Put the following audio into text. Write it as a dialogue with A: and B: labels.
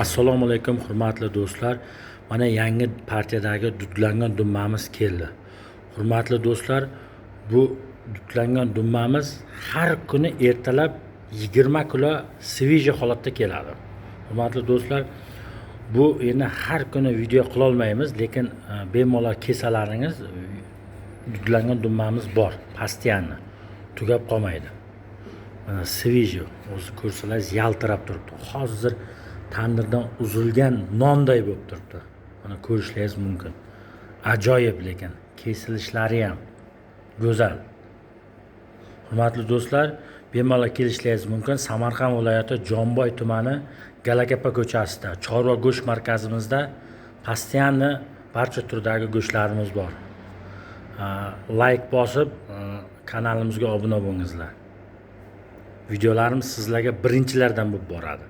A: Assalomu alaykum, hurmatli do'stlar. Mana yangi partiyadagi dudlangan dumbamiz keldi. Hurmatli do'stlar, bu dudlangan dumbamiz har kuni ertalab 20 kilo свежий holatda keladi. Hurmatli do'stlar, bu endi har kuni video qilolmaymiz, lekin bemalol kelsalaringiz, dudlangan dumbamiz bor, постоянно tugab qolmaydi. Mana, свежий, o'zi ko'rsalaringiz, yaltirab turibdi. Hozir tandirdan uzilgan nonday bo'lib turibdi. Mana, ko'rishlaringiz mumkin. Ajoyib, lekin kesilishlari ham go'zal. Hurmatli do'stlar, bemalol kelishlaringiz mumkin. Samarqand viloyati, Jomboy tumani, Galakapa ko'chasida, chorva go'sht markazimizda постоянно barcha turdagi go'shtlarimiz bor. Layk bosib, kanalimizga obuna bo'lingizlar. Videolarimiz sizlarga birinchilardan bo'lib boradi.